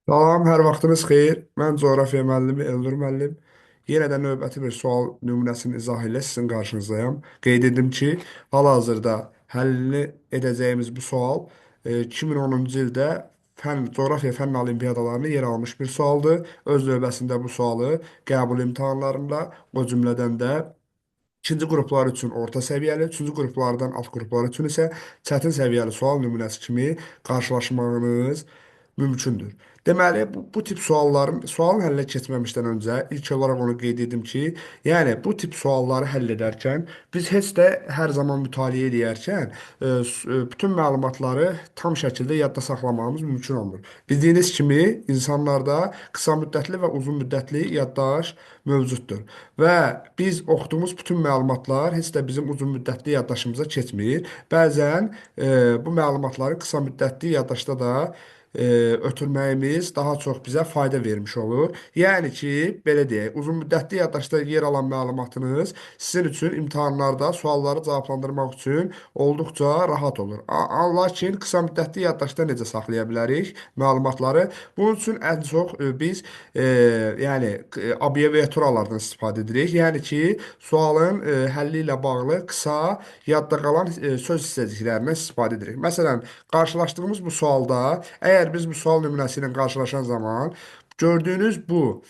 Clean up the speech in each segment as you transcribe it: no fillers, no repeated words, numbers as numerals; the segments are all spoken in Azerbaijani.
Salam, hər vaxtınız xeyir. Mən coğrafiya müəllimi Elnur müəllim. Yenə də növbəti bir sual nümunəsinin izahı ilə sizin qarşınızdayam. Qeyd edim ki, hal-hazırda həllini edəcəyimiz bu sual 2010-cu ildə coğrafiya fənn olimpiadalarında yer almış bir sualdır. Öz növbəsində bu sualı qəbul imtahanlarında, o cümlədən də İkinci qruplar üçün orta səviyyəli, üçüncü qruplardan alt qruplar üçün isə çətin səviyyəli sual nümunəsi kimi qarşılaşmağınız mümkündür. Deməli, bu tip sualın həllinə keçməmişdən öncə ilk olaraq onu qeyd edim ki, yəni bu tip sualları həll edərkən biz heç də hər zaman mütaliə edərkən bütün məlumatları tam şəkildə yadda saxlamağımız mümkün olmur. Bildiyiniz kimi insanlarda qısa müddətli və uzun müddətli yaddaş mövcuddur. Və biz oxuduğumuz bütün məlumatlar heç də bizim uzun müddətli yaddaşımıza keçmir. Bəzən bu məlumatları qısa müddətli yaddaşda da ötürməyimiz daha çox bizə fayda vermiş olur. Yəni ki, belə deyək, uzun müddətli yaddaşda yer alan məlumatınız sizin üçün imtahanlarda sualları cavablandırmaq üçün olduqca rahat olur. Lakin qısa müddətli yaddaşda necə saxlaya bilərik məlumatları? Bunun üçün ən çox biz yəni abbreviaturalardan istifadə edirik. Yəni ki, sualın həlli ilə bağlı qısa yadda qalan söz hissəciklərindən istifadə edirik. Məsələn, qarşılaşdığımız bu sualda, əgər biz bu sual nümunəsi ilə qarşılaşan zaman gördüyünüz bu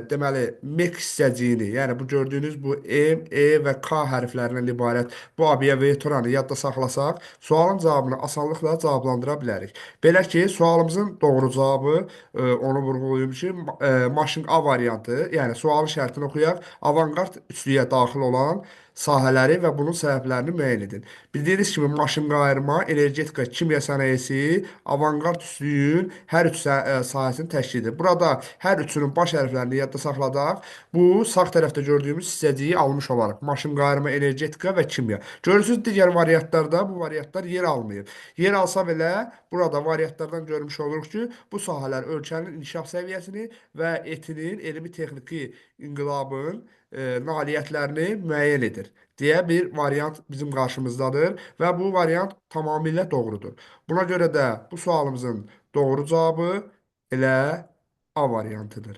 deməli MEK hissəciyini, yəni bu gördüyünüz bu M, E və K hərflərindən ibarət bu abbreviaturanı yadda saxlasaq, sualın cavabını asanlıqla cavablandıra bilərik. Belə ki, sualımızın doğru cavabı, onu vurğulayım ki, maşın A variantı, yəni sualın şərtini oxuyaq, avangard üçlüyə daxil olan sahələri və bunun səbəblərini müəyyən edin. Bildiyiniz kimi maşınqayırma, energetika, kimya sənayesi avangard üçlüyün hər üç sahəsini təşkil edir. Burada hər üçünün baş hərflərini yadda saxladaq. Bu, sağ tərəfdə gördüyümüz hissəciyi almış olaraq. Maşınqayırma, energetika və kimya. Görürsünüz, digər variantlarda bu variantlar yer almayıb. Yer alsa belə, burada variantlardan görmüş oluruq ki, bu sahələr ölkənin inkişaf səviyyəsini və ETİ-nin, elmi texniki inqilabın nailiyyətlərini müəyyən edir deyə bir variant bizim qarşımızdadır və bu variant tamamilə doğrudur. Buna görə də bu sualımızın doğru cavabı elə A variantıdır.